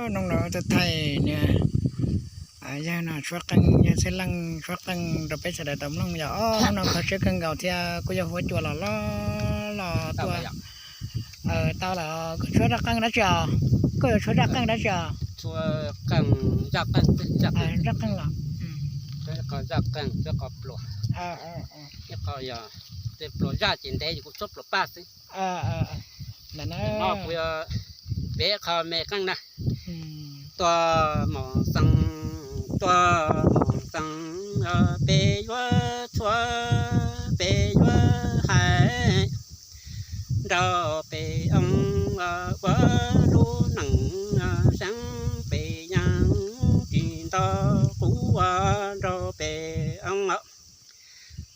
Noo no thaij niam yawg no tshuab qeej, yawg Txhiaj Leej tshuab qeej rau peb sawv daws tau mloog. Yog ob hnub no qhov siab kawg nkaus thiab kuj yog huab cua los loj los tuaj. Tau lawm, koj tshuab zaj qeej dab tsi os? Koj yuav tshuab zaj qeej dab tsi os? Zaj qeej los, zaj qeej, pluas, pluas zaj ces ntev, kuv tshuab pluas paj xwb. No kuv yuav piav qho me qeej na. Tuaj mus xeev, tuaj mus xeev, peb yuav tshuab, peb yuav hais rau peb oo ua lub neej seev, peb yeej tsis nto qub ua rau peb oo.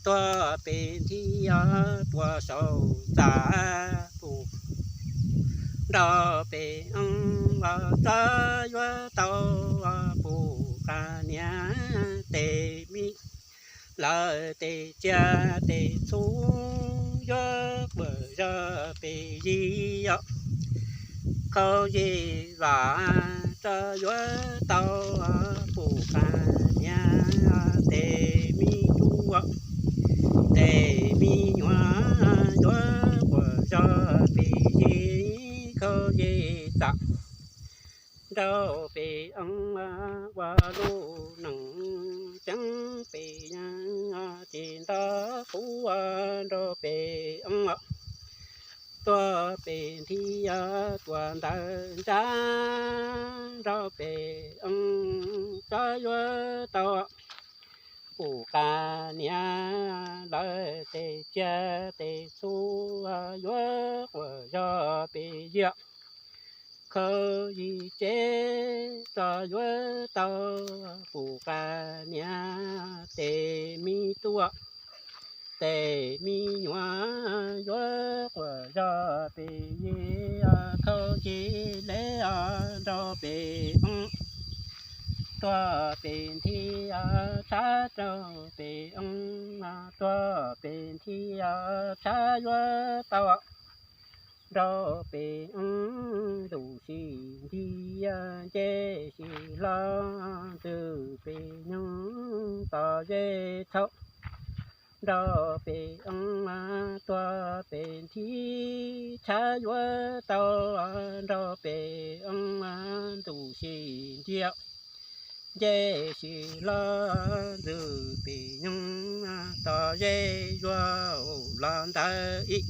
Tuaj peb nthi tuaj saum txaj pum, rau peb oo txawj yuav tau pum qab niam tes me lawm tes tsiaj tes txhu yuav quas zog peb yig os. Khaub zig vam txawj yuav tau pum qab niam tes me tub, tes me nyuam yuav quas zog peb yig. Khaub zig txam rau peb oo ua lub neej seev, peb yeej tsis nto qub ua rau peb oo. Tuaj peb nthi tuaj ntawm ntsa, rau peb oo txawj yuav tau pum qab niam lawm tes tsiaj tes txhu yuav quas zog peb yig. Khaub zig tsev txawj yuav tau pum qab niam tes me tub, tes me nyuam yuav quas zog peb yig. Khaub zig le rau peb oo, tuaj peb nthi tshab rau peb oo, tuaj peb nthi tshab yuav tau rau peb oo. Ntuj sim ntiag nce sim hlo, ntxwg peb nyoog tos zej tshauv rau peb oo, tuaj peb nthi tshab yuav tau rau peb oo. Ntuj sim ntiag nce sim hlo, ntxwg peb nyoog tos zej zuag los ntawd ib.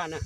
na.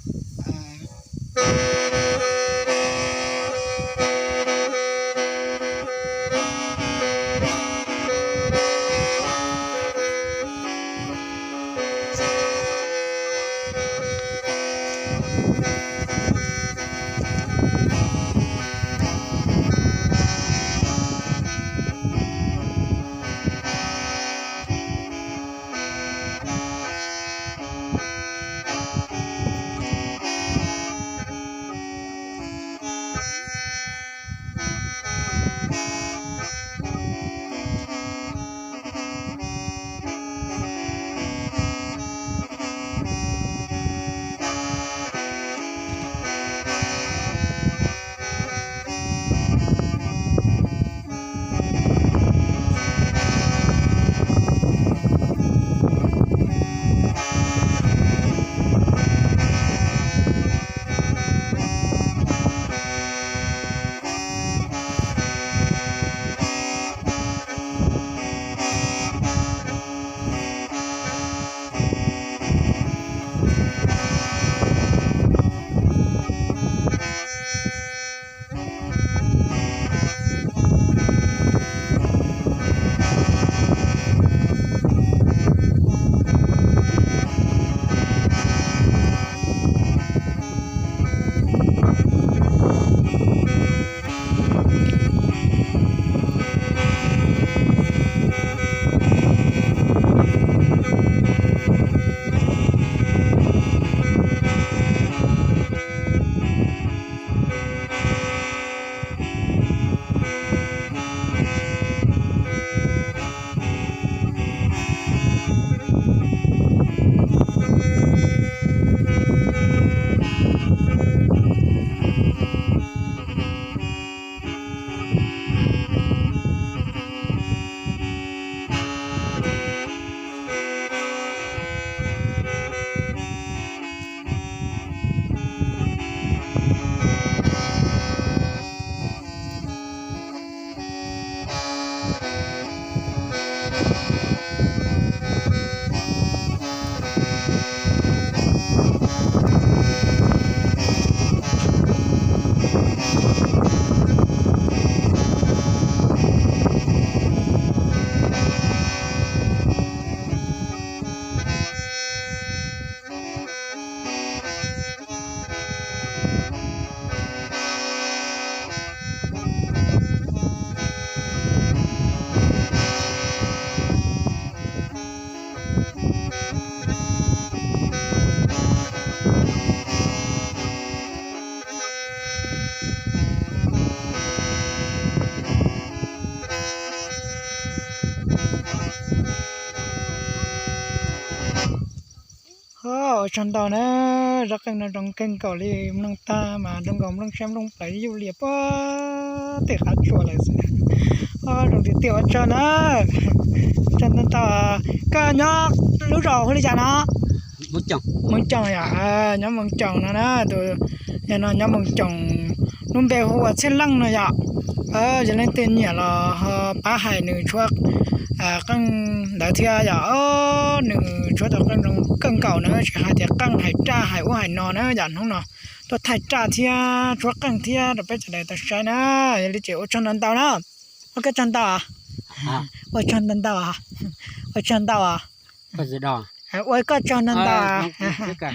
Ua tsaug ntau na, zaj qeej no zoo kawg nkaus li, mloog tag mas zoo nkaus mloog siab mloog plawv yuj lias puag tim qab tsua lawm xwb. Zoo tiag tiag ua tsaug na. Tsaug ntau ntau. Koj nyob lub zos hu li cas no? Hmoob Coom yom, nyob Hmoob Coom no na. Tus yog no nyob Hmoob Coom, lub npe hu ua Txhiaj Leej no yom. Yog leej twg nyiam los ho pab hais nws tshuab qeej ntawd thiab yom. Nws tshuab tau qeej zoo kawg nkaus na, tsis hais tias qeej hais raj hais ub hais no na yom. Hnub no tuaj thaij raj thiab tshuab qeej thiab rau peb sawv daws tau saib na. Yog li ces ua tsaug ntau ntau na. Ua koj tsaug ntau. Ua tsaug ntau ntau. Ua tsaug ntau. Ua koj tsaug ntau ntau.